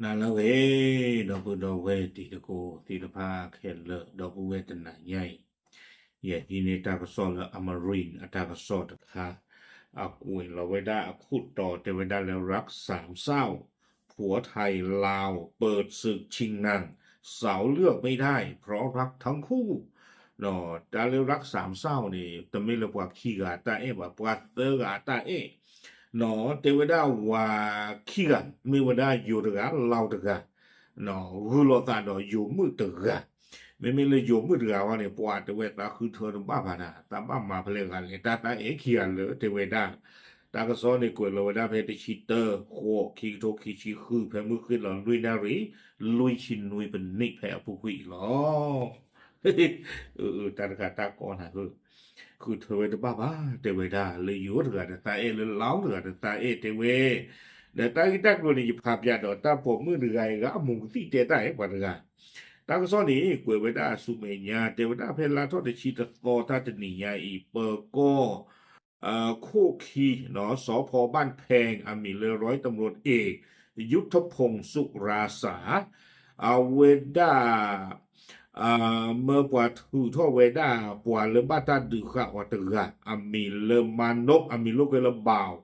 နၤလၢအဂ့ၤ, ဒီပုၢ်ဒီဝဲၢ်တံၤသကိးသ့ၣ်တဖၣ်ခဲလၢာ်, ဒီပုၢ်ဝဲၢ်တနၤညါအံၤ, ယဟံးန့ၢ်တၢ်ကစီၣ်လၢ Amarin အတၢ်ကစီၣ်တခါ, အကွဲးလီၤဝဲဒၣ်အခိၣ်တီတဲဝဲဒၣ်လၢ รักสามเศร้า ผัวไทยลาวเปิดศึกชิงนาง สาวเลือกไม่ได้ เพราะรักทั้งคู่ တၢ်လၢ รักสามเศร้า န့ၣ် တမ့ၢ်လၢပှၤခံဂၤတၢ်အဲၣ်ဘၣ်, ပှၤသၢဂၤတၢ်အဲၣ်, တဲဝဲဒၣ်ဝၤခံဂၤ, မ့ၢ်ဝဲဒၣ်ယိၤတဂၤ လီၤတဂၤ, ဂုာ်လိာ်သးဒီးယိၤမုၣ်တဂၤ, မ့မ့ၢ်လၢယိၤမုၣ်တဂၤဃီန့ၣ် ပှၤတဲဝဲသးဃုထၢတဘၣ်ဘၣ်နၤ, သးဘၣ်မၤဖဲလဲၣ်ဂၤလဲၣ်, တၢ်သးအဲၣ်ခံဂၤလၢတဲဝဲဒၣ်, တၢ်ကစီၣ်န့ၣ်ကွဲးလီၤဝဲဒၣ်ဖဲတဆံတၢ ဃိး ခံကထိခံဆံဃု ဖဲမုၢ်ဃ့ၢ်လီၤလွံၢ်နၣ်ရံၣ် လွံၢ်ဆံနွံပနံၣ်ဖဲအပူၤကွံာ်အံၤလီၤ. တၢ်တခါတၢ်ကီနၤဧၢ, ဃုထၢဝဲတဘၣ်ဘၣ် တဲဝဲဒၣ်လၢယိၤတဂၤတသးအဲၣ် လၢလီတဂၤတသးအဲၣ်တဲဝဲ, ဒီးတၢ်ဂ့ၢ်တၢ်ကျိၤန့ၣ် ယဖးပၠးဒီးတၢ်ပိာ်မုၣ်တဂၤအံၤဂၤအမူးကသံၣ်တဲတၢ်အဲၣ်ပှၤတဂၤ, တၢ်ကစီၣ်န့ၣ် ကွဲးဝဲဒၣ်အဆူမဲာ်ညါ တဲဝဲဒၣ်ဖဲလါထီၣ်တဆံတသီတၢ်တနံၤညါအံၤ ပၢၤကီၢ် ခိၣ်ခံ စဖ บ้านแพง အမံၤလၢ ร้อยตำรวจเอก ยุทธพงษ์ สุราสา အဝဲဒၣ် မၢပှၤထုးထီၣ်ဝဲဒၣ် ပှၤလၢဘၣ်တၢ်ဒုးဃာ်အီၤတဂၤ အမံၤလၢ မၤနိး အမံၤလိာ်ကွဲလၢ ဘၣ်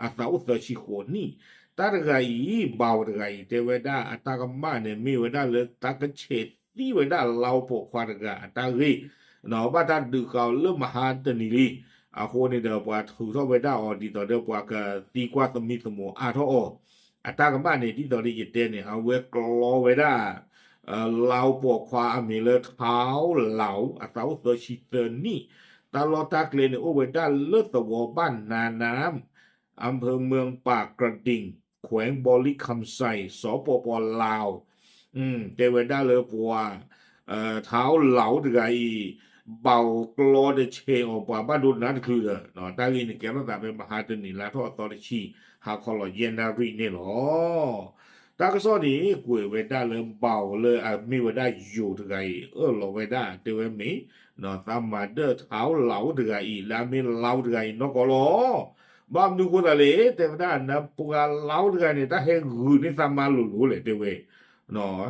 အသးအိၣ်သၢဆံဃိးနံၣ်, တၢ်တဂၤအံၤ ဘၣ် တဂၤအံၤ တဲဝဲဒၣ်အတၢ်ကမၣ်န့ၣ် မ့ၢ်ဝဲဒၣ်လၢတၢ်ကဆဲးသံဝဲဒၣ်လါပိာ်ခွါတဂၤအတၢ်ဂ့ၢ်, ဘၣ်တၢ်ဒုးဃာ်အီၤလၢမဟါတနံၤလံ, အဃိန့ၣ်ဒီး ပှၤထုးထီၣ်ဝဲဒၣ်အီၤဒ်သိးဒီးပှၤကသံကွၢ်သမံသမိးအါထီၣ်အီၤ, အတၢ်ကမၣ်န့ၣ် ဒ်သိးဒီးယတဲန့ၣ် အဝဲကျီဝဲဒၣ် လါပိာ်ခွါအမံၤလၢ ထါလီၤ အသးအိၣ်သၢဆံသၢနံၣ်, တၢ်လီၢ်တၢ်ကျဲန့ၣ် အိၣ်ဝဲဒၣ်လၢသဝီ บ้านนาน้ำ อำเภอเมืองปากกระดิ่ง แขวงบริคำไทร สปป.ลาว တဲဝဲဒၣ်လၢပှၤ ထါလီၤတဂၤအံၤ ဘၣ်ကျီဒီးဆဲးအီၤပှၤဘၣ်ဒိနါတချုးဒီး တၢ်ဂ့ၢ်န့ၣ် ကဲထီၣ်သးဖဲမဟါတနံၤ လါထီၣ်အသီတဆံ ဟါခီလီၤယဲၢ်နၣ်ရံၣ်န့ၣ်လီၤ. တၢ်ကစီၣ်န့ၣ် ကွဲးဝဲဒၣ်လၢ ဘၣ် လၢအမ့ၢ်ဝဲဒၣ်ယိၤတဂၤအံၤ အၢၣ်လီၤဝဲဒၣ် တဲဝဲမ့ၢ် သးမၤဒၢၣ်ထါလီၤတဂၤအံၤ လၢအမ့ၢ်လါတဂၤအံၤနီၢ်ကီၢ်လီၤ. ဘၣ်မနုၤဃိသးလဲၣ် တဲဝဲဒၣ် နပှၤလါတဂၤန့ၣ် တၢ်ဟဲဂုာ်န့ၢ်သးမါလိၤလိၤလဲၣ် တဲဝဲ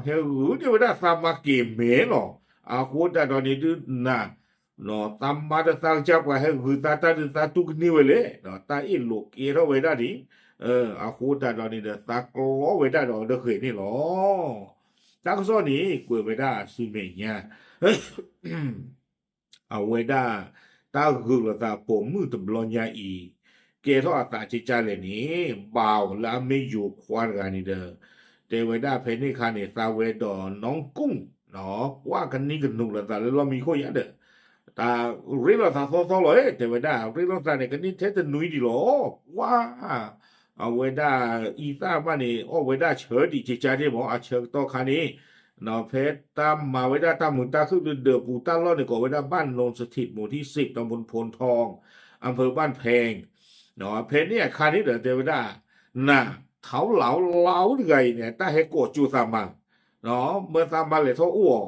ဟဲဂုာ်န့ၢ်ဝဲဒၣ်သးမါက့ၤမဲာ်လီၤ. အဃိသတးဒီးန့ၣ်ဒုးနၤ သးမါဒီးသးကစၢ်ပှၤဟဲဂုာ်သးတၢ်ဒုးသးတူၢ်ကန့ၢ်ဝဲလဲၣ်, တၢ်အ့ၣ်လိာ်ကဲထီၣ်ဝဲဒၣ်ဒံး, အဃိသတးဒီးန့ၣ်ဒီး သးကျီဝဲဒၣ်ဒီးတဂ့ၤန့ၣ်လီၤ. တၢ်ကစီၣ်န့ၣ် ကွဲးဝဲဒၣ်အဆူမဲာ်ညါ အဝဲဒၣ် တၢ်ဂုာ်လိာ်သးပိာ်မုၣ်တဘျီညါအံၤ ကဲထီၣ်အသးကကၢ်လဲၣ်န့ၣ် ဘၣ် လၢအမ့ၢ်ယိၤခွါတဂၤန့ၣ်ဒီး တဲဝဲဒၣ်ဖဲန့ၣ်အခါန့ၣ် သးဝဲဒီးနီၢ်ကူၣ် ကွၢ်ကနံၣ်ကနူးလိာ်သးလၢလီၢ်မံခိၣ်ယါဒီး တၢ်ရ့လိာ်သးသီသီလီၤ တဲဝဲဒၣ် ရ့လိာ်သးန့ၣ် ကနံၣ်ထဲတနွံဒံးလီၤ ကွၢ် အဝဲဒၣ်အံသၣ်ဘၣ်န့ၣ် အီၣ်ဝဲဒၣ်ဆၢဒံးကကၢ်န့ၣ်မ့ၢ် အဆၢကတီၢ်ခါန့ၣ် ဖဲတၢ်မၤဝဲဒၣ်တၢ်မုာ်တၢ်ခုၣ်ဒၢးဒၢးပူၤတၢ်လီၢ်န့ၣ် ကိးဝဲဒၣ် บ้านโนนสถิต หมู่ที่สิบ ตำบลโพนทอง อำเภอบ้านแพง ဖဲန့ၣ်အခါန့ၣ်ဒီးတဲဝဲဒၣ် နၤ ထါလီၤလါတဂၤအံၤန့ၣ် တၢ်ဟဲကိးကၠိသးမါ မၢသးမါလဲၤထီၣ်အိၣ်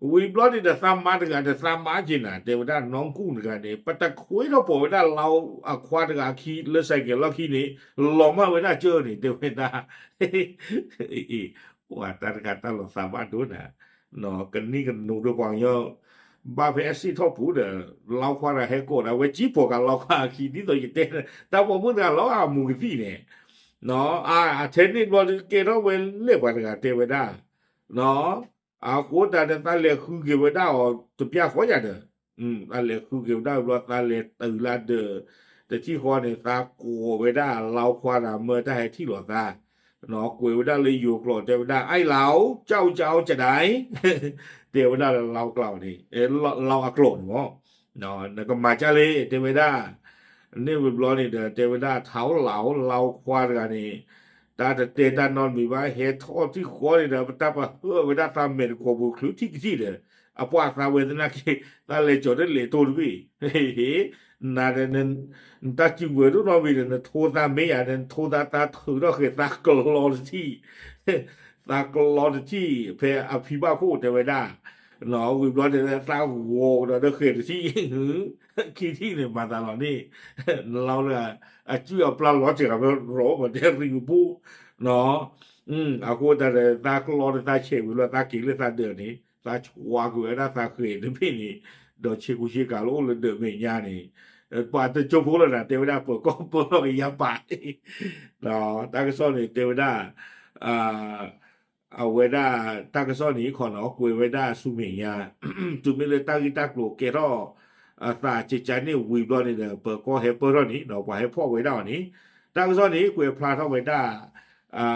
အီၤ ဝံၤဘျီန့ၣ်ဒီးသးမါတဂၤဒီးသးမါက့ၤနၤ တဲဝဲဒၣ်နီၢ်ကူၣ်တဂၤန့ၣ် ပတခွ့ထီၣ်ပိာ်ဝဲဒၣ်လါအခွါတဂၤအခံလၢစဲးကဲးလီၢ်ခံန့ၣ် လီၤမၢ်ဝဲဒၣ်ကၢၢ်န့ၣ် တဲဝဲဒၣ် ပှၤတၢ်တခါတၢ်လီၤသးဘၣ်ဒိနၤ ကနံၣ်ကနူးဒီးပှၤကညီ ဘၣ်ဖဲအစ့ၣ်ထီၣ်ပူၤဒီး လါခွါတဂၤဟဲကိးဒီး အဝဲကံၣ်ပီၤကလါခွါအခံ ဒ်သိးယတဲ တၢ်ပိာ်မုၣ်တဂၤလီၤအမူးကသံၣ်န့ၣ် အထဲန့ၣ်ဘျီကဲထီၣ်ဝဲလဲၣ်ပှၤတဂၤတဲဝဲဒၣ် အဃိသတးဒီး သးလဲၤဃုက့ၤဝဲဒၣ်အီၤတပျၢ်ဃီယၤဒီး သးလဲၤဃုက့ၤဝဲဒၣ်ဘျီ သးလဲၤတုၤလၢဒီး တထံၣ်ဃီန့ၣ် သးကိးဝဲဒၣ်လါခွါတဂၤ မၢတၢ်ဟဲထံၣ်လိာ်သး ကွဲးဝဲဒၣ်လၢယိၤကျိာ် တဲဝဲဒၣ် အိၣ်လီၤ ကၠီကၠီကဒဲ တဲဝဲဒၣ်လၢလါကျိာ်န့ၣ် လါအကျိာ်န့ၣ်မ့ၢ် နကမၤကၢ်လံ တဲဝဲဒၣ် န့ၣ်ဝံၤဘျီန့ၣ်ဒီး တဲဝဲဒၣ် ထါလီၤ လါခွါတဂၤန့ၣ် တၢ်တတဲတၢ်နီတမံၤဘၣ် ဟဲထီၣ်ထံၣ်ဃီန့ၣ်ဒီး ပတၢ်ပဟၢၣ်ဝဲဒၣ်သးမဲာ်တကိးပူၤချုးထံၣ်ကထံၣ်ဒီး အပှၢ်သးဝဲသနာ်က့ သးလဲၤကၠီၤတလဲၤတိၢ်တဘ့ၣ် နၤဒီး နတၢ်စုကဝဲၤဒိၣ်နီၣ်ဝံၤဒီး နထိသးမ့ၢ်ယၤဒီး နထိသးသးထုးထီၣ်ဃဲၤသးကျီတထံၣ် သးကျီတထံၣ် ဖဲအဖံဘၣ်ခိၣ်တဲဝဲဒၣ် ဝံၤဘျီန့ၣ် သးဂီၤကဒီးဒီးဃဲၤတထံၣ် ခံထံၣ်န့ၣ် မၤသးလီၤန့ၣ် နလီၤလၢ အစုအပျၢ်လီၤစှၤဖဲရီၣ်ဘၣ်တဲရံၣ်ကပူၤ နီၣ် အဃိသတးဒီး သးကျီဒီးသးဆဲးဝံၤလီၤ သးက့ၤလၢသးဒၢးန့ၣ် သးဆှးကွံာ်ဝဲဒၣ်သးဃဲၤတဘ့ၣ်န့ၣ် ဒီးဆ့ကူဆ့ကၤလၢအိၣ်လၢဒၢးမဲာ်ညါန့ၣ် ပှၤတကၠိဖိလၢနၤ တဲဝဲဒၣ်ပၢၤကီၢ်ပၢလီၤကယၤပာ် တၢ်ကစီၣ်န့ၣ် တဲဝဲဒၣ် အဝဲဒၣ် တၢ်ကစီၣ်န့ၣ်ခီနီၤ ကွဲးဝဲဒၣ်ဆူမဲာ်ညါ တုၤမ့ၢ်လၢတၢ်ဂ့ၢ်တၢ်ကျိၤကဲထီၣ် အသးကကါန့ၣ်ဝံၤဘျီန့ၣ်ဒီး ပၢၤကီၢ်ဟဲပၢၢ်ထီၣ်န့ၣ် ပှၤဟဲဖီၣ်ဝဲဒၣ်အီၤန့ၣ် တၢ်ကစီၣ်န့ၣ် ကွဲးဖျါထီၣ်ဝဲဒၣ်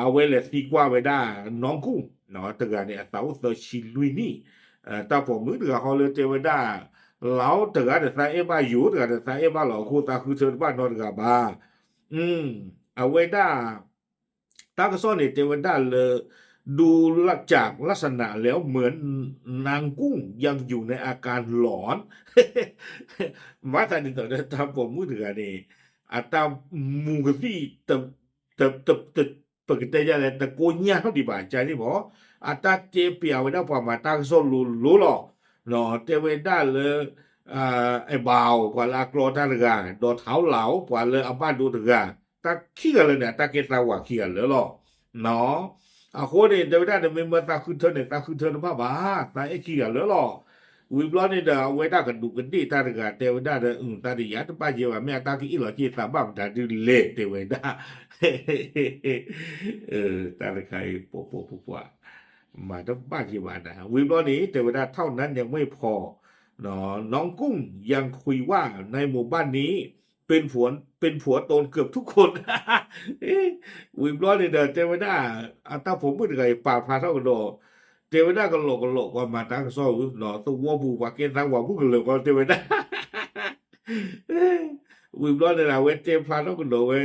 အဝဲလဲၤသံကွၢ်ဝဲဒၣ် နီၢ်ကူၣ် တဂၤန့ၣ် အသးအိၣ်သၢဆံလွံၢ်နံၣ် တၢ်ပိာ်မုၣ်တဂၤဃီလၢတဲဝဲဒၣ် လီၤတဂၤဒီးသးအဲၣ်ဘၣ်ယိာ် တဂၤဒီးသးအဲၣ်ဘၣ်လီၤ အဃိသးဃုထၢတဘၣ်နီတဂၤဘၣ် အဝဲဒၣ် တၢ်ကစီၣ်န့ၣ်တဲဝဲဒၣ်လၢ ดูจากลักษณะแล้วเหมือนนางกุ้งยังอยู่ในอาการหลอน မၤသးဒ်သိးဒီးတၢ်ပိာ်မုၣ်တဂၤန့ၣ် အတၢ်မူကသံၣ် ပကတဲယၤလဲၣ် တကိညၢ်ထီၣ်ဒံးဘၣ် ကန့ၣ်မ့ၢ် အတၢ်တဲပျးဝဲဒၣ်ပှၤမၤတၢ်ကစီၣ်လိၤလိၤလီၤ တဲဝဲဒၣ်လၢ အဲၣ်ဘၣ်အိၣ် ပှၤလၢအကျီတၢ်တဂၤ ဒီးထီလၣ်အိၣ် ပှၤလၢအဘၣ်ဒိတဂၤ တၢ်ခံဂၤလၢာ်န့ၣ် အတၢ်ကဲသးဝးခံဂၤလၢာ်လီၤ အဃိန့ၣ် တဲဝဲဒၣ်န့ၣ် မ့မ့ၢ်သးဃုထၢန့ၣ် သးဃုထၢတဘၣ်ဘၣ် သးအဲၣ်ခံဂၤလၢာ်လီၤ ဝံၤဘျီန့ၣ်ဒီး အဝဲဒၣ်ကဒူးကဒ့ၣ်တၢ်တဂၤ တဲဝဲဒၣ်ဒီး သးတယၤတဘၣ်က့ၤဘၣ် မ့ၢ်အတၢ်ကအ့ၣ်လီၤက့ၤသးဘၣ်မတၤဒုလဲၣ် တဲဝဲဒၣ် တၢ်တခါအံၤ ပှၤပှၤပှၤပှၤ မၤတဘၣ်က့ၤဘၣ်နၤ ဝံၤဘျီန့ၣ် တဲဝဲဒၣ် เท่านั้นยังไม่พอ น้องกุ้งยังคุยว่าในหมู่บ้านนี้ เป็นผัว เป็นผัวโจรเกือบทุกคน ဝံၤဘျီန့ၣ်ဒီး တဲဝဲဒၣ် အတၢ်ပိာ်မုၣ်တဂၤအံၤ ပာ်ဖျါထီၣ်ကဒီး တဲဝဲဒၣ်ကလီကလီ ပှၤမၤတၢ်ကစီၣ်ဧၢ သဝီပူၤ ပှၤကဲသးဝးမုၣ်ကလၢာ်ဃီ တဲဝဲဒၣ် ဝံၤဘျီန့ၣ်ဒီး အဝဲတဲဖျါထီၣ်ကဒီးဝဲ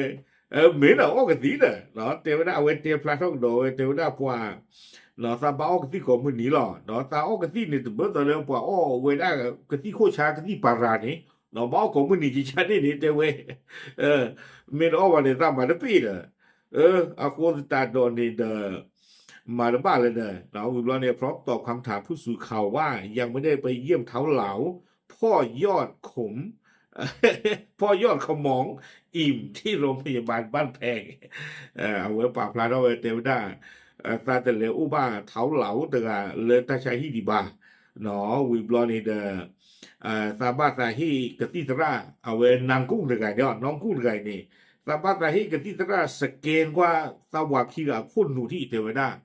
မ့ၢ်ဒီးအီၣ်ကသံၣ်ဒီး တဲဝဲဒၣ် အဝဲတဲဖျါထီၣ်ကဒီးဝဲ တဲဝဲဒၣ်ပှၤ သးဘၣ်အီၣ်ကသံၣ်ကိးမုၢ်နံၤလီၤ သးအီၣ်ကသံၣ်န့ၣ် တဘၣ်သိးလၢပှၤအီၣ်ဝဲဒၣ်ကသံၣ်ခိၣ်ဆါကသံၣ်ပၤရၤန့ၣ် ဘၣ်အီၣ်ကိးမုၢ်နံၤကကါန့ၣ်န့ၣ် တဲဝဲ မ့ၢ်တအီၣ်ဘၣ်န့ၣ် သးမၤတပ့ၢ်ဒီး အဃိသတးဒီးန့ၣ်ဒီး မၤတဘၣ်လၢၤဒီး ဝံၤဘျီန့ၣ် พร้อมตอบคำถามผู้สื่อข่าวว่า ยังไม่ได้ไปเยี่ยมเท้าเหลา พ่อยอดขม พ่อยอดขมองอิ่มที่โรงพยาบาลบ้านแพง အဝဲပာ်ဖျါထီၣ်ဝဲ တဲဝဲဒၣ် သးတလဲၤအိၣ်ဘၣ်ထီလၢ်တဂၤလၢတၢ်ဆါဟံၣ်ဒံးဘၣ် ဝံၤဘျီန့ၣ်ဒီး သးဘၣ်သးဟ့ၣ်ကသံၣ်သရၣ် အဝဲနၢ်ကူၣ်တဂၤန့ၣ် နီၢ်ကူၣ်တဂၤအံၤန့ၣ် သးဘၣ်သးဟ့ၣ်ကသံၣ်သရၣ် scan ကွၢ်သးဝးခံဂၤအခိၣ်နူာ်ထံၣ် တဲဝဲဒၣ်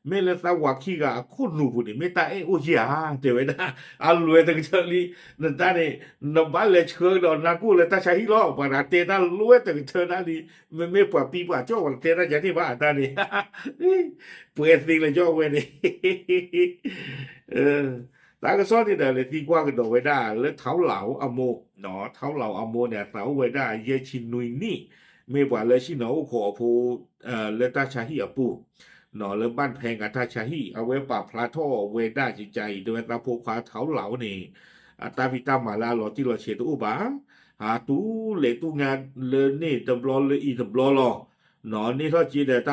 မ့ၢ်လၢသးဝးခံဂၤအခိၣ်နူာ်ပူၤန့ၣ် မ့ၢ်တၢ်အဲၣ်အိၣ်ဧါ တဲဝဲဒၣ် အလွဲၢ်တကထၢလံ နတၢ်န့ၣ် နဘၣ်လဲၤဆှၢကဒီးနၢ်ကူၣ်လၢတၢ်ဆါဟံၣ်လီၤ ပှၤဒၣ်တဲတၢ်လွဲၢ်တကထၢဒၣ်လံ မ့မ့ၢ်ပှၤပံပှၤကၠီၣ်ပှၤတဲတၢ်ယၤန့ၣ်ဘၣ် အတၢ်န့ၣ် ပှဲၤသ့လၢကၠီၣ်ဝဲန့ၣ် တၢ်ကစီၣ်န့ၣ်ဒီး လဲၤသံကွၢ်ကဒီးဝဲဒၣ်လၢထီလၢ်အမိၢ် ထီလၢ်အမိၢ်န့ၣ် အသးအိၣ်ဝဲဒၣ်ယဲၢ်ဆံနွံနံၣ် မ့ၢ်ပှၤလၢဟံၣ်နီၤအိၣ်ခိးအဖိ လၢတၢ်ဆါဟံၣ်အပူၤ လၢဘၣ်ဖဲကတၢ်ဆါဟံၣ် အဝဲပာ်ဖျါထီၣ်ဝဲဒၣ်ကကါအံၤ တဲဝဲသးဖိခွါထီလၢ်န့ၣ် အတၢ်ဖံးတၢ်မၤလၢအလီၤတံၢ်လီၤဆဲးတအိၣ်ဘၣ် ဟးတူၢ်လဲၤတူၢ်ငါလၢန့ၣ်တဘျီလၢအံၤတဘျီလီၤ န့ၢ်ထီၣ်က့ၤဒီးတၢ်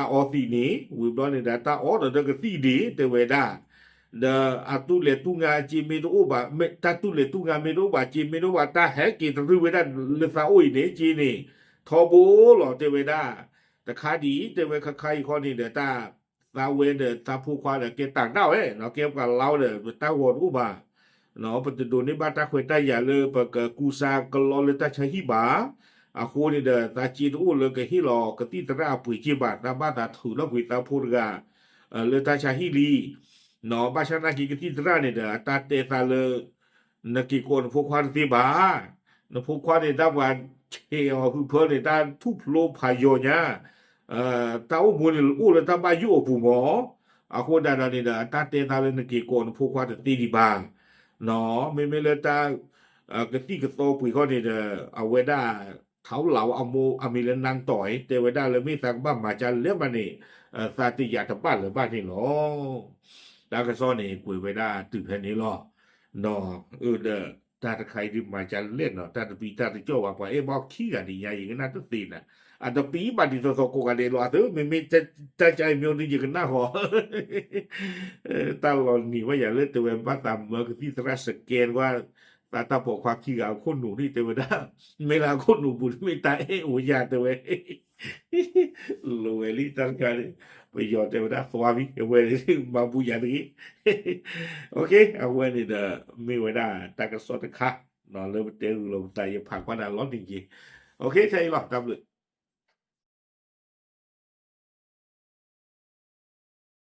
အီသံးန့ၣ် ဝံၤဘျီန့ၣ်ဒီးတၢ်အီဒီးကသံၣ်ဒံး တဲဝဲဒၣ် ဒီးအတူၢ်လဲၤတူၢ်ငါက့ၤမ့ၢ်တအိၣ်ဘၣ် တၢ်တူၢ်လဲၤတူၢ်ငါမ့ၢ်တအိၣ်ဘၣ်က့ၤ မ့ၢ်တအိၣ်ဘၣ် တၢ်ဟဲက့ၤတရုၢ်ဝဲဒၣ်လၢသးအိၣ်အံၤန့ၣ်က့ၤန့ၣ် ထီဘိလီၤ တဲဝဲဒၣ် တခါဒ်အံၤ တဲဝဲခါခါအံၤခီန့ၣ်ဒီးတၢ် သးဝဲဒီးသးဖိခွါဒီးကဲတၢ်ဒၣ်ဝဲ ကဲပှၤလါဝဲဒီး တၢ်ဂီၤတအိၣ်ဘၣ် ပတဒိးန့ၢ်ဘၣ်တၢ်ခွဲးတၢ်ယာ်လၢပကကူစါကလီလၢတၢ်ဆါဟံၣ်ဘၣ်. အဃိန့ၣ်ဒီး သးစ့တအိၣ်လၢကဟ့ၣ်လီၤကသံၣ်သရၣ်အပှ့ၤက့ၤဘၣ်, သးဘၣ်သးထုးထီၣ်ကွံာ်သးဖိတဂၤ လၢတၢ်ဆါဟံၣ်လံ. ဘၣ်ဆၣ်နာ်က့ကသံၣ်သရၣ်န့ၣ်ဒီး အတၢ်တဲသးလၢ နက့ၤကိးနဖိခွါတသ့ဘၣ်. နဖိခွါန့ၣ် တၢ်ပှၤဆဲးအီၤဟုဖၢန့ၣ် တၢ်ထူၣ်ဖျိဖးယိာ်ညါ တၢ်အိၣ်မူန့ၣ်အိၣ်လၢတၢ်ဘၣ်ယိၣ်အပူၤမၢ်. အဃိဒၣ်ဒီးန့ၣ်ဒီး အတၢ်တဲသးလၢနက့ၤကိးနဖိခွါတသ့ဒံးဘၣ်. မ့မ့ၢ်လၢတၢ် ကသံၣ်ကသီပှ့ၤခီန့ၣ်ဒီး အဝဲဒၣ် ထီလၢ်အမိၢ်အမံၤလၢနၢ်တီၢ်အံၤ တဲဝဲဒၣ်လၢမ့ၢ်သးကဘၣ်မၤကလဲၣ်မးန့ၣ် သးတယာ်တဘၣ်လၢၤဘၣ်န့ၣ်လီၤ. တၢ်ကစီၣ်န့ၣ် ကွဲးဝဲဒၣ်တုၤဖဲန့ၣ်လီၤ. အၢဒီး တၢ်တခါအံၤဒုးမၤကလဲၣ်နီၤ တၢ်တပံတၢ်တကၠီၣ်ဘၣ် ပှၤအဲၣ်ဘၣ်ခံဂၤဒံးညါ ယကနၣ်တသ့နၤ. အတပံဘၣ်ဒ်သိးသိးကိးဂၤဒဲးလီၤ အသၢ မ့မ့ၢ်တၢ်ကါအံၤမ့ၢ်အိၣ်ဒုးယကနၣ်ဃီ တၢ်လီၤနံၤဝဲယၤလၢတဲဝဲဘၣ်သးမၢကသံၣ်သရၣ်စကဲကွၢ် သးတၢ်ပိာ်ခွါခံဂၤအခိၣ်နူာ်န့ၣ် တဲဝဲဒၣ်, မ့ၢ်လၢအခိၣ်နူာ်ပူၤန့ၣ်မ့ၢ်တၢ်အဲၣ်အိၣ်ယၤတဲဝဲ, လိၤဝဲလံတၢ်တခါန့ၣ်, ပယီၤတဲဝဲဒၣ်သွါဝံၤ အဝဲန့ၣ်မၤဘူၣ်ယၤတဂ့ၤ, အဝဲန့ၣ်ဒီး မ့ၢ်ဝဲဒၣ်တၢ်ကစီၣ်တခါ လၢပတဲဂုာ်လီၤပသး ယဖးကွၢ်ဒၣ်လီၤန့ၣ်က့ၤ, ခဲအံၤလီၤ တၢ်ဘျုး